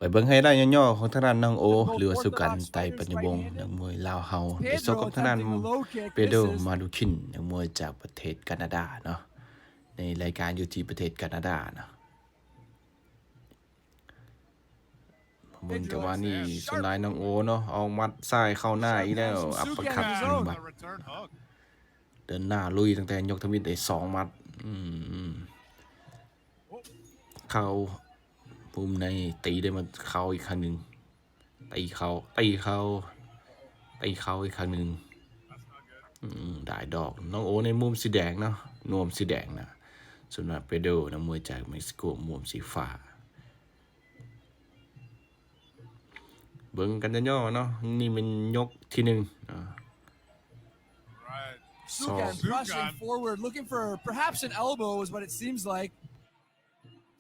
ໄປເບິ່ງໄຮໄລຫຍໍ້ໆຂອງທາງດ້ານນ້ອງໂອ ຫຼືວ່າສຸກັນ ໄຕປັນຍະວົງ ນັກມວຍລາວເຮົາ ໄດ້ຊອກກັບທາງດ້ານເປໂດ ມາດູຄິນ ນັກມວຍຈາກປະເທດການາດາເນາະ ໃນລາຍການຢູ່ທີ່ປະເທດການາດາເນາະ. ເບິ່ງຈັງຫວະນີ້ ສ່ວນຫຼາຍນ້ອງໂອເນາະ ອອກໝັດຊ້າຍເຂົ້າໜ້າອີກແລ້ວ ອັບເປີຄັດໜຶ່ງໝັດ ເດີນໜ້າລຸຍຕັ້ງແຕ່ຍົກທຳອິດໄດ້ສອງໝັດ ອືມ ເຂົ້າມຸມໃນ ຕີໄດ້ໝົດ ເຂົ້າອີກຄັ້ງໜຶ່ງ ຕີເຂົ້າ ຕີເຂົ້າ ຕີເຂົ້າອີກຄັ້ງໜຶ່ງ ອືມ ໄດ້ດອກ ນ້ອງໂອໃນມຸມສີແດງເນາະ ນວມສີແດງນະ ສ່ວນວ່າເປໂດ ນັກມວຍຈາກເມັກຊິໂກ ມຸມສີຟ້າ. ເບິ່ງກັນຫຍໍ້ໆເນາະ ນີ້ແມ່ນຍົກທີໜຶ່ງເນາະ Right. Sukan pressing forward, looking for perhaps an elbow is what it seems like.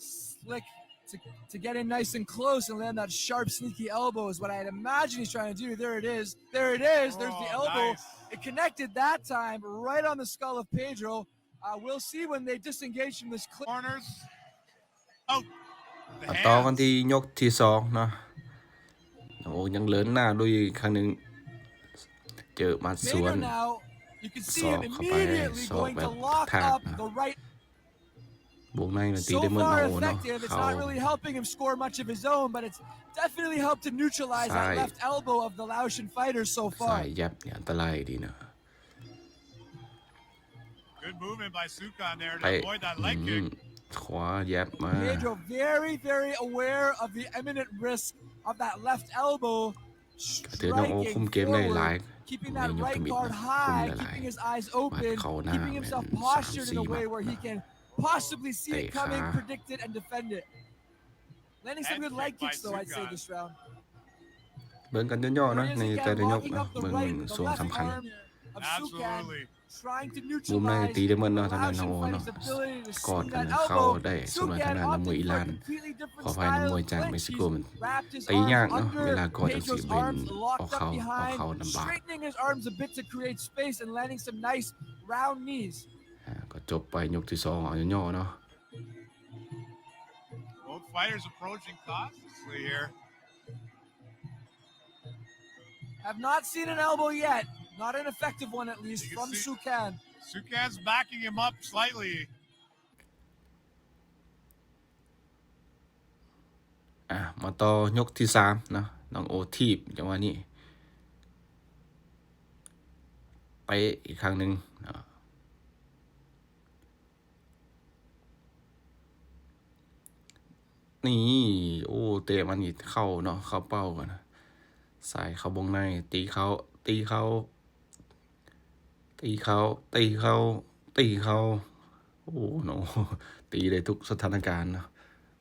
Slick to, to get in nice and close and land that sharp, sneaky elbow is what I'd imagine he's trying to do. There it is. There it is. There's the elbow. It connected that time right on the skull of Pedro. Uh, we'll see when they disengage from this clip. Corners. ມາຕໍ່ກັນທີ່ຍົກທີສອງເນາະ ໂອ້ ຍັງເດີນໜ້າລຸຍອີກຄັ້ງໜຶ່ງ ເຈີໝັດສວນ ສອກເຂົ້າໄປ ສອກແບບທາກໆ ນະ ວົງໃນມັນຕີໄດ້ເໝິດ ນ້ອງໂອເນາະ ເຂົ້າ ຊ້າຍ ຊ້າຍແຢັບນີ້ອັນຕະລາຍດີເນາະ. ໄປ ອືມ ຂວາແຢັບມາ Pedro very, very aware of the imminent risk of that left elbow ກໍຖືວ່ານ້ອງໂອຄຸມເກມໄດ້ຫຼາຍ keeping that right guard high, keeping his eyes open, keeping himself postured in a way where he can possibly see it coming, predict it, and defend it. Landing some good leg kicks though, I'd say, this round. ເບິ່ງກັນຫຍໍ້ໆເນາະ ໃນແຕ່ລະຍົກເນາະ ເບິ່ງຊ່ວງສຳຄັນ ມຸມໃນຕີໄດ້ໝົດເນາະ ທາງດ້ານນ້ອງໂອເນາະ ກອດກັນເຂົ້າໄດ້ ສ່ວນທາງດ້ານນັກມວຍອີຣານ ຂໍອະໄພ ນັກມວຍຈາກເມັກຊິໂກ ມັນຕີຍາກເນາະ ເວລາກອດຈັ່ງຊີ້ເປັນອອກເຂົ້າ ອອກເຂົ້າລຳບາກ ອາ ກໍຈົບໄປຍົກທີສອງ ເອົາຫຍໍ້ໆເນາະ. Both fighters approaching cautiously here. Have not seen an elbow yet. Not an effective one, at least, from Sukan. Sukan's backing him up slightly. ອາ ມາຕໍ່ຍົກທີສາມເນາະ ນ້ອງໂອຖີບ ຈັງຫວະນີ້ ເຕະອີກຄັ້ງໜຶ່ງເນາະ. ນີ້ ໂອ້ ເຕະມານີ້ເຂົ້າເນາະ ເຂົ້າເປົ້າກ່ອນ ຊ້າຍເຂົ້າວົງໃນ ຕີເຂົ້າ ຕີເຂົ້າ ຕີເຂົ້າ ຕີເຂົ້າ ຕີເຂົ້າ ໂອ້ ໂນ ຕີໄດ້ທຸກສະຖານະການເນາະ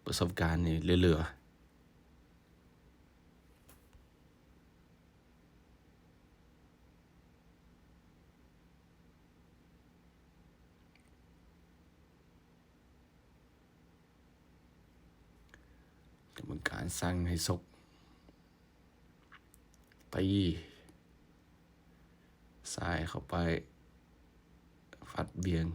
ປະສົບການນີ້ເຫຼືອໆ. ກຳມະການສັ່ງໃຫ້ຊົກ ຕີ ຊ້າຍເຂົ້າໄປ ຟັດບຽງ.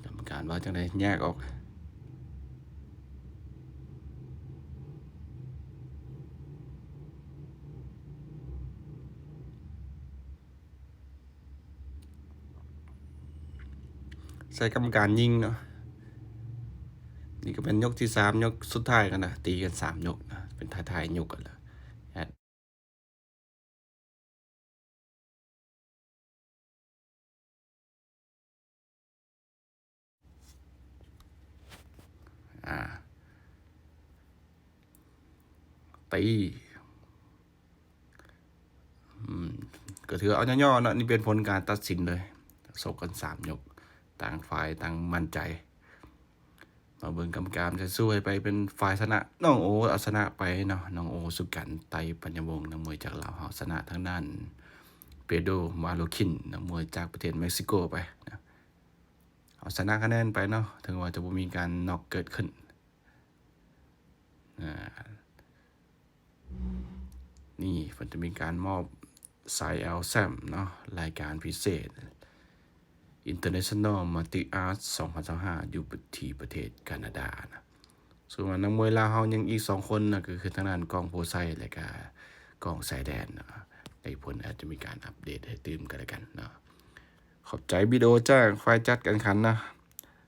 ກຳມະການວ່າຈັ່ງໃດ? ແຍກອອກ. ໃສ່ກຳມະການຍິງເນາະ. ນີ້ກໍເປັນຍົກທີສາມ ຍົກສຸດທ້າຍກັນນະ ຕີກັນສາມຍົກນະ ເປັນທ້າຍໆຍົກກັນລະ. ອາ ຕີ ອືມ ກໍຖືວ່າເອົາຫຍໍ້ໆເນາະ. ນີ້ເປັນຜົນການຕັດສິນເລີຍ ຊົກກັນສາມຍົກ ຕ່າງຝ່າຍຕ່າງໝັ້ນໃຈ. ມາເບິ່ງກຳມະການຈະສູ້ໃຫ້ໃຜເປັນຝ່າຍຊະນະ. ນ້ອງໂອເອົາຊະນະໄປເນາະ ນ້ອງໂອສຸກັນ ໄຕປັນຍະວົງ ນັກມວຍຈາກລາວເຮົາ ຊະນະທາງດ້ານເປໂດ ມາໂລຄິນ ນັກມວຍຈາກປະເທດເມັກຊິໂກໄປນະ. ເອົາຊະນະຄະແນນໄປເນາະ ເຖິງວ່າຈະບໍ່ມີການນັອກເກີດຂຶ້ນ. ອາ ນີ້ເພິ່ນຈະມີການມອບສາຍແອວແຊມເນາະ ລາຍການພິເສດ International Martial Arts ສອງພັນຊາວຫ້າ ຢູ່ທີ່ປະເທດການາດານະ. ສ່ວນວ່ານັກມວຍລາວເຮົາຍັງອີກສອງຄົນນະ ກໍຄືທາງດ້ານກ້ອງ ໂພໄຊ ແລະກະກ້ອງ ຊາຍແດນເນາະ. ໃນຜົນອາດຈະມີການອັບເດດໃຫ້ຕື່ມກັນແລ້ວກັນເນາະ. ຂອບໃຈວິດີໂອຈາກຝ່າຍຈັດການແຂ່ງຂັນນະ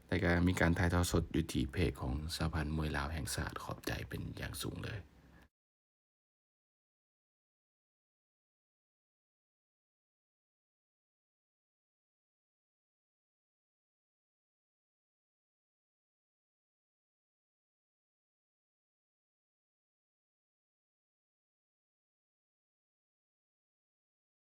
ແລະກະມີການຖ່າຍທອດສົດຢູ່ທີ່ເພຈຂອງສະຫະພັນມວຍລາວແຫ່ງຊາດ. ຂອບໃຈເປັນຢ່າງສູງເລີຍ.